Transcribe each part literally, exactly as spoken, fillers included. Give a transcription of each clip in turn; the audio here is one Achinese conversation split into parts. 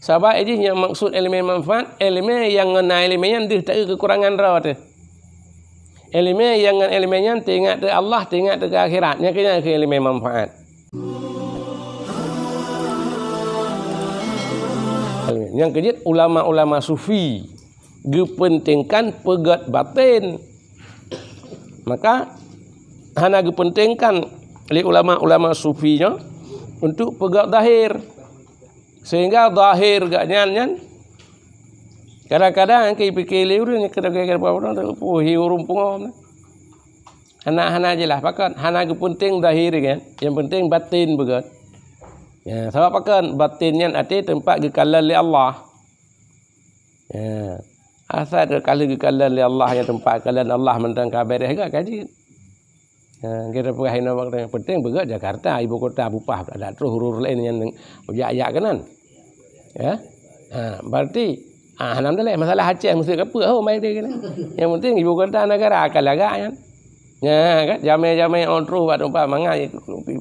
Sabab jih nyang maksud ileumèe manfaat, ileumèe nyang ngon na ileumèe nyan deuh taeu keukurangan droe teuh. Ileumèe nyang ngon ileumèe nyan teuingat teuh Allah, teuingat teuh keu akhirat. Nyan keuh nyang keu ileumèe manfaat. Nyang keujeuet ulama-ulama sufi geupeuntingkan peugöt batin. Maka hana geupeuntingkan lé ulama-ulama sufi nyoe untuk peugöt zahir. Sehingga zahir geuh nyan, nyan kadang-kadang nyang keu pike lé ureueng nyang keu-, keu-, keu-, keu-, keu-, hi ureueng pungo. Hana, hana jeulaih pakon, hana geupeunting zahir kan. Nyang peunting batin beugöt. Ya, sabab pakon batin nyan até teumpat geukalon lé Allah. Ya. Asai ka lheueh geukalon lé Allah, nyang teumpat kalon Allah mantong ka beres geuh ka jeuet. Ha, kita peugah inoe waktu nyang penting beugöt Jakarta, ibu kota bupah, ada terus ureueng laén nyang jak-jak keunan. Ya. Ha, berarti, ah, alhamdulillah, masalah Aceh mesti ka peue, oh, mai dia keunan. Yang penting ibu kota negara akan lagak nyan. Ya, kan? Jamé-jamé orang terus bak tempat mangat,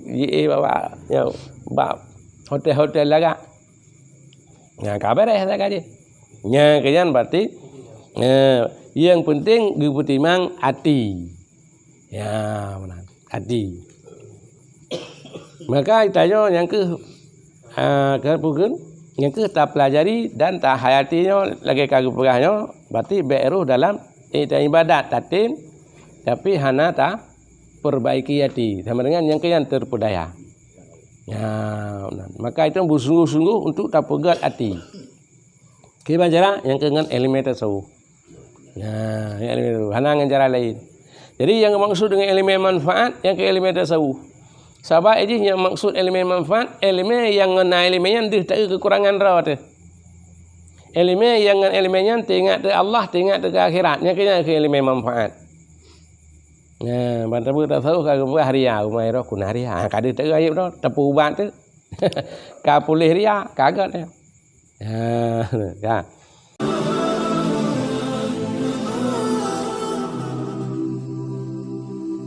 ji, eh, bak, bak, ya, bak hotel-hotel lagak. Nah, ka beres dah ka jih. Nya, keu nyan berarti, eh, yang penting geupeutimang até. Ya, meunan. Até. Maka tanyoe nyang keuh, ah, ka peugah, nyang keuh tapelajari dan tahayati nyoe lagèe ka geupeugah nyoe, berarti bèk rôh dalam ibadat tatem, tapi hana taperbaiki até. Sama dengan nyang keu nyan terpedaya. Ya, meunan. Maka itu beusungguh-sungguh untuk tapeugöt até. Kiban cara nyang keu ngon ileumèe tasawuf. Nah, nyang ileumèe tasawuf. Hana ngon cara laén. Jadi nyang maksud dengan ileumèe manfaat, nyang keu ileumèe tasawuf. Sabab jih nyang maksud ileumèe manfaat, ileumèe nyang ngon na ileumèe nyan deuh taeu keukurangan droe teuh. Ileumèe nyang ngon ileumèe nyan teuingat teuh Allah, teuingat teuh keu akhirat. Nyan keuh nyang keu ileumèe manfaat. Nah, ban tabu tasawuf ka geupeugah ria, umai roh kuna ria. Ha, ka deuh taeu aib droe, tapeuubat teuh. Ka puléh ria, ka göt nyan. Ha, ya.